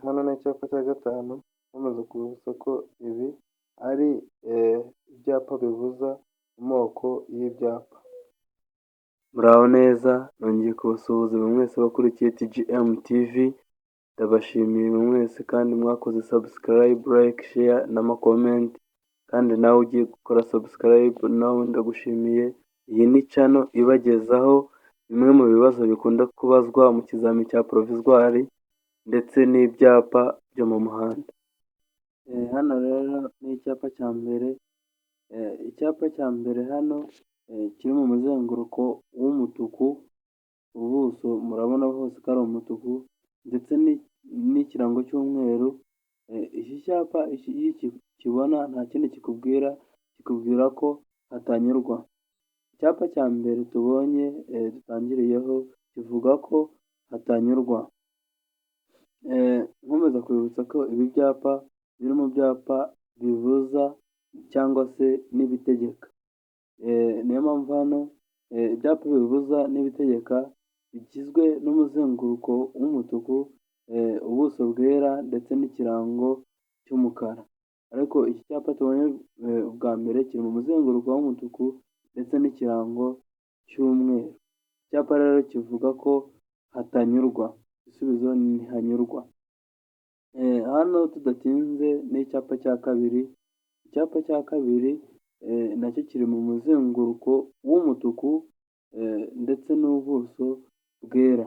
Hano ni icyapa cya gatanu, nkomeza kubibutsa ko ibi ari ibyapa bibuza, amoko y'ibyapa. Muraho neza, nongeye kubasuhuza buri mwese abakurikiye TGM TV, ndabashimiye buri mwese kandi mwakoze subscribe, like, share n'ama comment, kandi nawe ugiye gukora subscribe nawe ndagushimiye. Iyi ni channel ibagezaho bimwe mu bibazo bikunda kubazwa mu kizami cya provisoire ndetse n'ibyapa byo mu muhanda. Hano rero ni icyapa cya mbere, icyapa cya mbere hano kiri mu muzenguruko w'umutuku, ubuso murabona hose ko ari umutuku ndetse n'ikirango cy'umweru. Iki cyapa iyo ukibona nta kindi kikubwira, kikubwira ko hatanyurwa. Icyapa cya mbere tubonye dutangiriyeho kivuga ko hatanyurwa. Nkomeza kwibutsa ko ibi byapa biri mu byapa bibuza cyangwa se n'ibitegeka. Niyo mpamvu hano ibyapa bibuza n'ibitegeka bigizwe n'umuzenguruko w'umutuku, ubuso bwera ndetse n'ikirango cy'umukara. Ariko iki cyapa tubonye bwa mbere kiri mu muzenguruko w'umutuku ndetse n'ikirango cy'umweru. Icyapa rero kivuga ko hatanyurwa, igisubizo ni ntihanyurwa. Hano tudatinze ni icyapa cya kabiri, icyapa cya kabiri nacyo kiri mu muzenguruko w'umutuku ndetse n'ubuso bwera.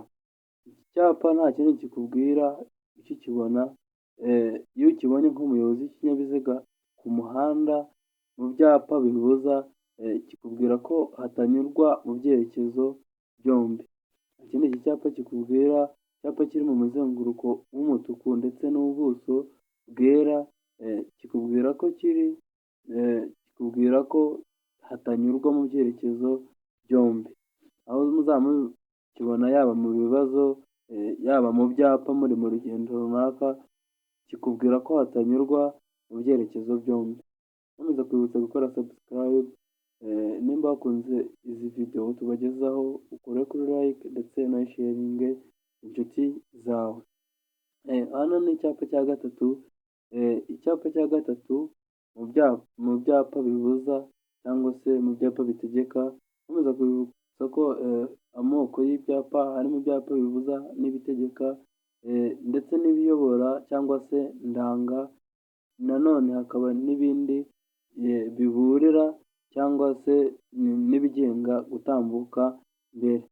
Iki cyapa nta kindi kikubwira ukikibona, iyo ukibonye nk'umuyobozi w'ikinyabiziga ku muhanda mu byapa bibuza, kikubwira ko hatanyurwa mu byerekezo byombi. Ikindi iki cyapa kikubwira, icyapa kiri mu muzenguruko w'umutuku ndetse n'ubuso bwera, kikubwira ko kiri kikubwira ko hatanyurwa mu byerekezo byombi. Aho muzaba mukibona yaba mu bibazo, yaba mu byapa muri mu rugendo runaka, kikubwira ko hatanyurwa mu byerekezo byombi. Nkomeza kwibutsa gukora subscribe, nimba wakunze izi video tubagezaho ukore kuri like ndetse unayisharinge inshuti zawe. Hano ni icyapa cya gatatu, icyapa cya gatatu mu byapa bibuza cyangwa se mu byapa bitegeka, nkomeza kwibutsa ko amoko y'ibyapa harimo ibyapa bibuza n'ibitegeka ndetse n'ibiyobora cyangwa se ndanga, nanone hakaba n'ibindi biburira cyangwa se n'ibigenga gutambuka mbere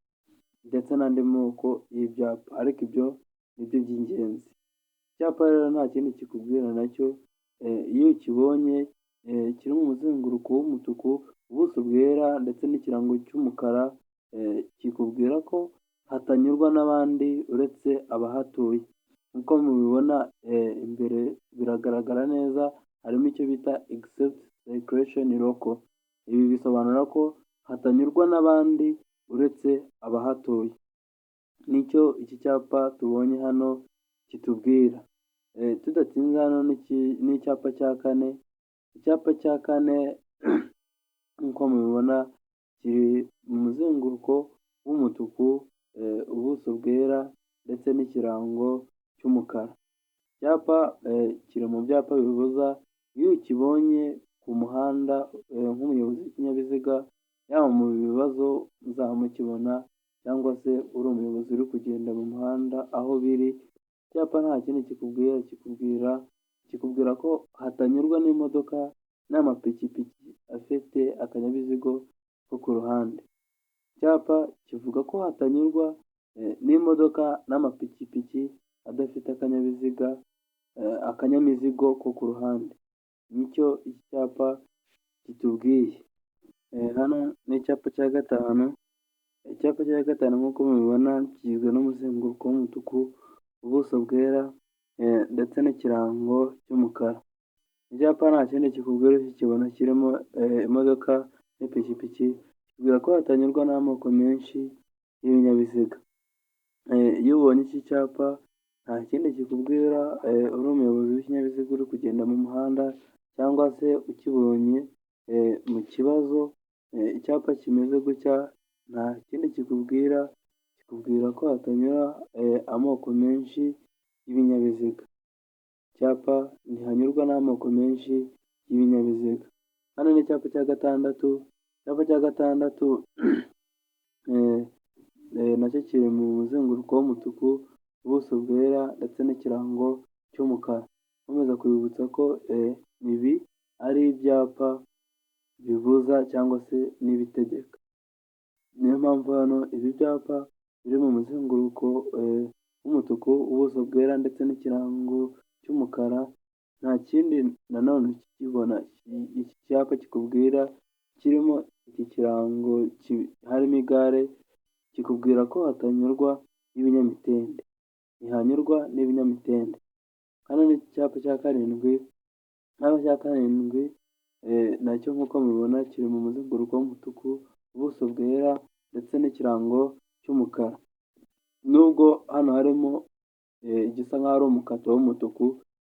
ndetse n'andi moko y'ibyapa, ariko ibyo nibyo by'ingenzi. Icyapa rero nta kindi kikubwira nacyo, iyo ukibonye kiri mu muzenguruko w'umutuku, ubuso bwera ndetse n'ikirango cy'umukara, kikubwira ko hatanyurwa n'abandi uretse abahatuye. Nk'uko mubibona imbere biragaragara neza, harimo icyo bita except circulation local. Ibi bisobanura ko hatanyurwa n'abandi uretse abahatuye. Nicyo iki cyapa tubonye hano kitubwira. Tudatinze hano n'icyapa cya kane, icyapa cya kane nk'uko mubibona kiri mu muzenguruko w'umutuku, ubuso bwera ndetse n'ikirango cy'umukara. Icyapa kiri mu byapa bibuza, iyo ukibonye ku muhanda nk'umuyobozi w'ikinyabiziga, yaba mu bibazo muzaba mukibona cyangwa se uri umuyobozi uri kugenda mu muhanda aho biri, icyapa nta kindi kikubwira, kikubwira ko hatanyurwa n'imodoka n'amapikipiki afite akanyabiziga ko ku ruhande. Icyapa kivuga ko hatanyurwa n'imodoka n'amapikipiki adafite akanyabiziga, akanyamizigo ko ku ruhande. Nicyo iki cyapa kitubwiye. Hano ni icyapa cya gatanu, icyapa cya gatanu nk'uko mubibona kigizwe n'umuzenguruko w'umutuku, ubuso bwera ndetse n'ikirango cy'umukara. Icyapa nta kindi kikubwira ukikibona kirimo imodoka n'ipikipiki, kikubwira ko hatanyurwa n'amoko menshi y'ibinyabiziga. Iyo ubonye iki cyapa nta kindi kikubwira uri umuyobozi w'ikinyabiziga uri kugenda mu muhanda cyangwa se ukibonye mu kibazo, icyapa kimeze gutya nta kindi kikubwira, kikubwira ko hatanyura amoko menshi y'ibinyabiziga. cyapa ntihanyurwa n'amoko menshi y'ibinyabiziga. Hano ni icyapa cya gatandatu. Icyapa cya gatandatu nacyo kiri mu muzenguruko w'umutuku, ubuso bwera ndetse n'ikirango cy'umukara. Nkomeza kubibutsa ko ibi ari ibyapa bibuza cyangwa se n'ibitegeka. Niyo mpamvu hano ibi byapa biri mu muzenguruko w'umutuku, ubuso bwera ndetse n'ikirango cy'umukara. Nta kindi nanone ukibona iki cyapa kikubwira kirimo iki kirango harimo igare, kikubwira ko hatanyurwa n'ibinyamitende, ntihanyurwa n'ibinyamitende. Hano ni icyapa cya karindwi. Icyapa cya karindwi nacyo nk'uko mubibona kiri mu muzenguruko w'umutuku, ubuso bwera ndetse n'ikirango cy'umukara. Nubwo hano harimo igisa nk'aho ari umukato w'umutuku,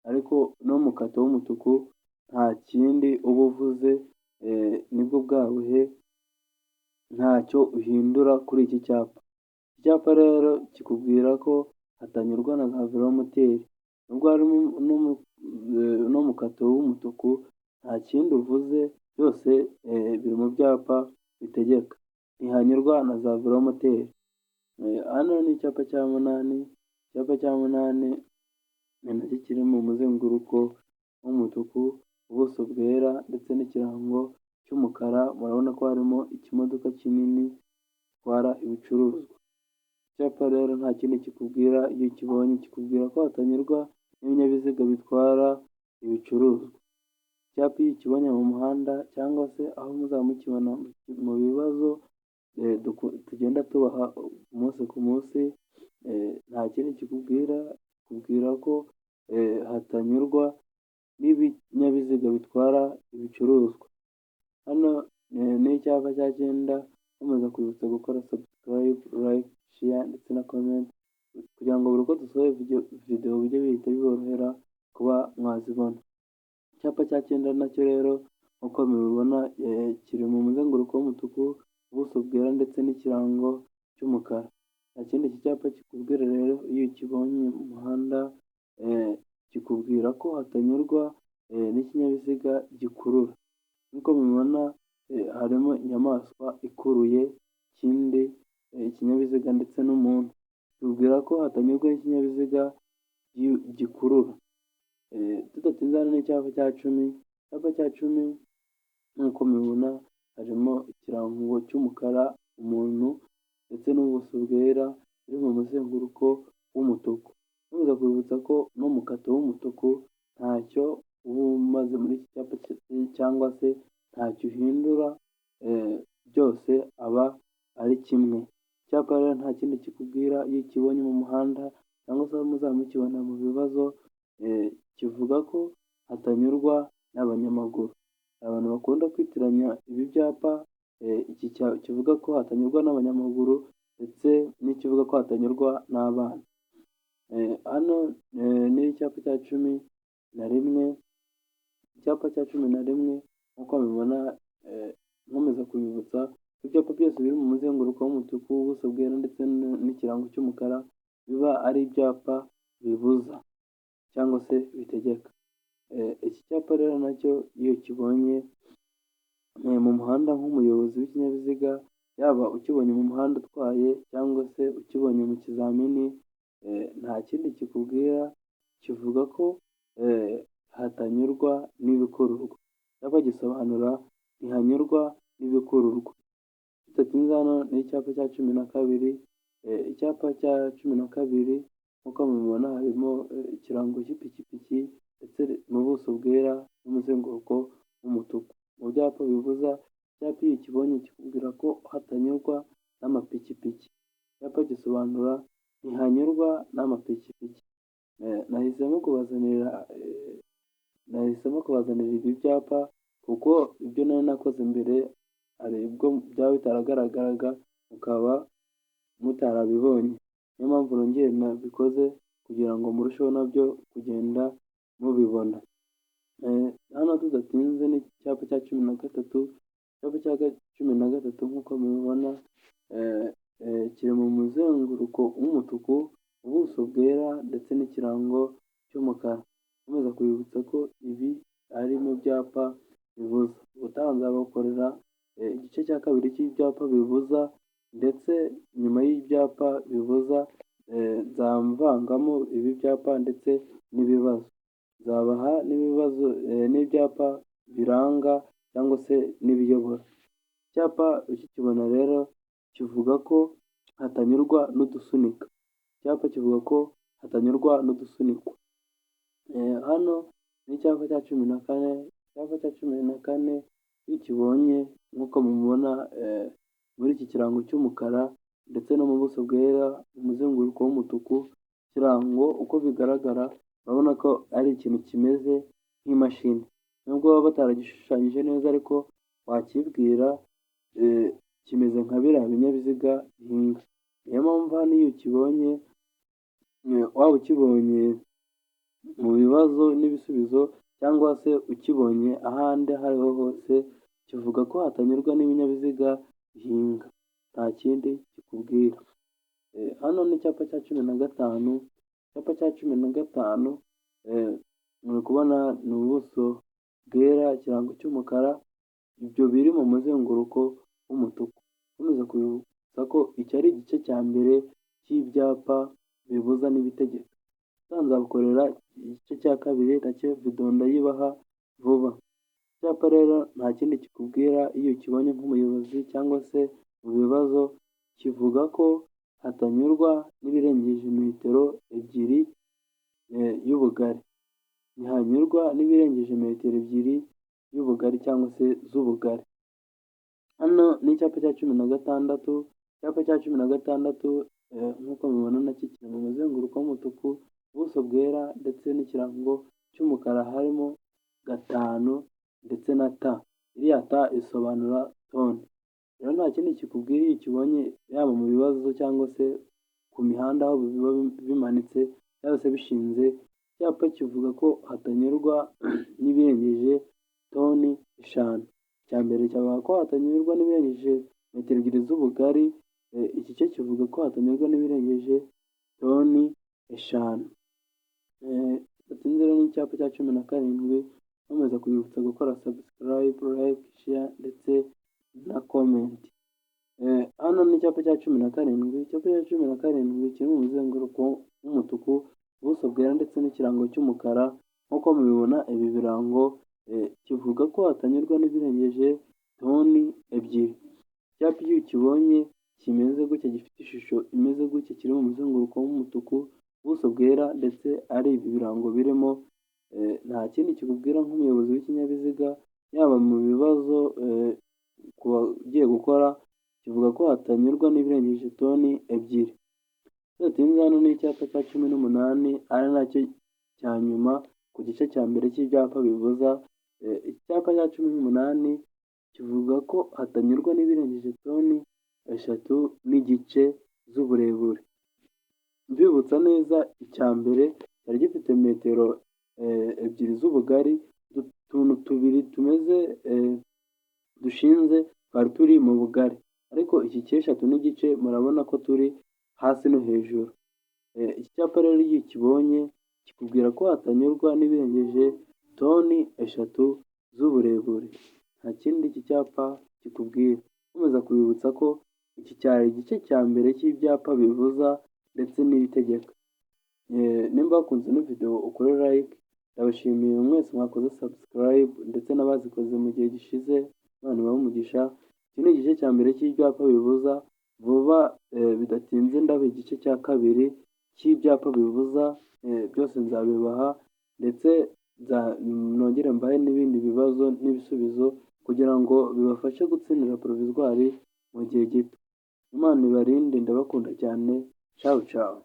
ariko n'umukato w'umutuku nta kindi uba uvuze, nibwo bwa buhe ntacyo uhindura kuri iki cyapa. Icyapa rero kikubwira ko hatanyurwa na za velomoteri. Nubwo harimo n'umukato w'umutuku, nta kindi uvuze, byose biri mu byapa bitegeka. Ntihanyurwa na za velomoteri. Hano ni icyapa cya munani. Icyapa cya munani ni nacyo kiri mu muzenguruko w'umutuku, ubuso bwera ndetse n'ikirango cy'umukara. Murabona ko harimo ikimodoka kinini gitwara ibicuruzwa. Icyapa rero nta kindi kikubwira iyo ukibonye, kikubwira ko hatanyurwa n'ibinyabiziga bitwara ibicuruzwa. Icyapa iyo ukibonye mu muhanda cyangwa se aho muzaba mukibona mu bibazo tugenda tubaha umunsi ku munsi, nta kindi kikubwira, kikubwira ko hatanyurwa n'ibinyabiziga bitwara ibicuruzwa. Hano ni icyapa cya cyenda. Nkomeza kwibutsa gukora subscribe, like, share ndetse na comment kugira ngo buri uko dusohoye video bijye bihita biborohera kuba mwazibona. Icyapa cya cyenda nacyo rero nk'uko mubibona kiri mu muzenguruko w'umutuku, ubuso bwera ndetse n'ikirango cy'umukara. Nta kindi iki cyapa kikubwira rero iyo ukibonye mu muhanda, kikubwira ko hatanyurwa n'ikinyabiziga gikurura. Nk'uko mubibona harimo inyamaswa ikuruye ikindi ikinyabiziga ndetse n'umuntu. Kikubwira ko hatanyurwa n'ikinyabiziga gikurura. Tudatinze, hano ni icyapa cya 10. Icyapa cya 10 nk'uko mubibona harimo ikirango cy'umukara, umuntu ndetse n'ubuso bwera biri mu muzenguruko w'umutuku. Nkomeza kwibutsa ko n'umukato w'umutuku ntacyo uba umaze muri iki cyapa cyangwa se ntacyo uhindura, byose aba ari kimwe. Icyapa rero nta kindi kikubwira iyo ukibonye mu muhanda cyangwa se aho muzaba mukibona mu bibazo, kivuga ko hatanyurwa n'abanyamaguru. Abantu bakunda kwitiranya ibi byapa, iki kivuga ko hatanyurwa n'abanyamaguru ndetse n'ikivuga ko hatanyurwa n'abana. Hano ni icyapa cya 11. Icyapa cya 11 nk'uko mubibona, nkomeza kubibutsa ibyapa byose biri mu muzenguruko w'umutuku, ubuso bwera ndetse n'ikirango cy'umukara biba ari ibyapa bibuza cyangwa se bitegeka. Iki cyapa rero nacyo iyo ukibonye mu muhanda nk'umuyobozi w'ikinyabiziga, yaba ukibonye mu muhanda utwaye cyangwa se ukibonye mu kizamini, nta kindi kikubwira, kivuga ko hatanyurwa n'ibikururwa. Icyapa gisobanura ntihanyurwa n'ibikururwa. Tudatinze, hano ni icyapa cya 12. Icyapa cya 12 nk'uko mubibona harimo ikirango cy'ipikipiki ndetse mu buso bwera n'umuzenguruko w'umutuku. Mu byapa bibuza, icyapa iyo ukibonye kikubwira ko hatanyurwa n'amapikipiki. Icyapa gisobanura ntihanyurwa n'amapikipiki. Nahisemo kubazanira ibi byapa kuko ibyo nari nakoze mbere hari ubwo byaba bitaragaragaraga mukaba mutarabibonye. Niyo mpamvu nongeye nabikoze kugira ngo murusheho nabyo kugenda mubibona. Hano tudatinze ni icyapa cya 13. Icyapa cya 13 nk'uko mubibona kiri mu muzenguruko w'umutuku, ubuso bwera ndetse n'ikirango cy'umukara. Nkomeza kubibutsa ko ibi ari mu byapa bibuza. Ubutaha nzabakorera igice cya kabiri cy'ibyapa bibuza, ndetse nyuma y'ibyapa bibuza nzavangamo ibi byapa ndetse n'ibibazo. Nzabaha n'ibibazo n'ibyapa biranga cyangwa se n'ibiyobora. Icyapa ukikibona rero kivuga ko hatanyurwa n'udusunika. Icyapa kivuga ko hatanyurwa n'udusunikwa. Hano ni icyapa cya 14. Icyapa cya 14 iyo ukibonye, nk'uko mubibona muri iki kirango cy'umukara ndetse no mu buso bwera, umuzenguruko w'umutuku, ikirango uko bigaragara urabona ko ari ikintu kimeze nk'imashini. Nubwo baba bataragishushanyije neza, ariko wakibwira, kimeze nka biriya binyabiziga bihinga. Niyo mpamvu hano iyo ukibonye, waba ukibonye mu bibazo n'ibisubizo cyangwa se ukibonye ahandi aho ariho hose, kivuga ko hatanyurwa n'ibinyabiziga bihinga, nta kindi kikubwira. Hano ni icyapa cya 15. Icyapa cya 15 muri kubona ni ubuso bwera, ikirango cy'umukara, ibyo biri mu muzenguruko w'umutuku. Nkomeza kubibutsa ko iki ari igice cya mbere cy'ibyapa bibuza n'ibitegeka. Nzabakorera igice cya kabiri, nacyo video ndayibaha vuba. Icyapa rero nta kindi kikubwira iyo ukibonye nk'umuyobozi cyangwa se mu bibazo, kivuga ko hatanyurwa n'ibirengeje metero 2 y'ubugari. Ntihanyurwa n'ibirengeje metero 2 y'ubugari cyangwa se z'ubugari. Hano ni icyapa cya 16. Icyapa cya 16, nk'uko mubibona, nacyo kiri mu muzenguruko w'umutuku, ubuso bwera ndetse n'ikirango cy'umukara, harimo 5 ndetse na T. Iriya T isobanura toni. Rero nta kindi kikubwira iyo ukibonye, yaba mu bibazo cyangwa se ku mihanda aho biba bimanitse cyangwa se bishinze, icyapa kivuga ko hatanyurwa n'ibirengeje toni 5. Icya mbere cyavuga ko hatanyurwa n'ibirengeje metero 2 z'ubugari, iki cyo kivuga ko hatanyurwa n'ibirengeje toni 5. Bidatinze rero ni icyapa cya 17. Nkomeza kubibutsa gukora subscribe, like, share ndetse na comment. Hano ni icyapa cya 17. Icyapa cya 17 kiri mu muzenguruko w'umutuku, ubuso bwera ndetse n'ikirango cy'umukara. Nk'uko mubibona ibi birango, kivuga ko hatanyurwa n'ibirengeje toni 2. Icyapa iyo ukibonye kimeze gutya, gifite ishusho imeze gutya, kiri mu muzenguruko w'umutuku, ubuso bwera ndetse ari ibi birango birimo, nta kindi kikubwira nk'umuyobozi w'ikinyabiziga, yaba mu bibazo ku bagiye gukora, kivuga ko hatanyurwa n'ibirengeje toni 2. Bidatinze hano ni icyapa cya 18, ari nacyo cya nyuma ku gice cya mbere cy'ibyapa bibuza. Icyapa cya 18 kivuga ko hatanyurwa n'ibirengeje toni 3.5 z'uburebure. Mbibutsa neza, icya mbere cyari gifite metero 2 z'ubugari, utuntu tubiri tumeze dushinze twari turi mu bugari, ariko iki cy'eshatu n'igice murabona ko turi hasi no hejuru. Iki cyapa rero iyo ukibonye kikubwira ko hatanyurwa n'ibirengeje toni 3 z'uburebure, nta kindi iki cyapa kikubwira. Nkomeza kubibutsa ko iki cyari igice cya mbere cy'ibyapa bibuza ndetse n'ibitegeka. Nimba wakunze ino video ukore like. Ndabashimiye mwese mwakoze subscribe ndetse n'abazikoze mu gihe gishize, Imana ibahe umugisha. Iki ni igice cya mbere cy'ibyapa bibuza. Vuba bidatinze ndaba igice cya kabiri cy'ibyapa bibuza, byose nzabibaha, ndetse nongere mbahe n'ibindi bibazo n'ibisubizo kugira ngo bibafashe gutsindira provisoire mu gihe gito. Imana ibarinde, ndabakunda cyane, ciao ciao.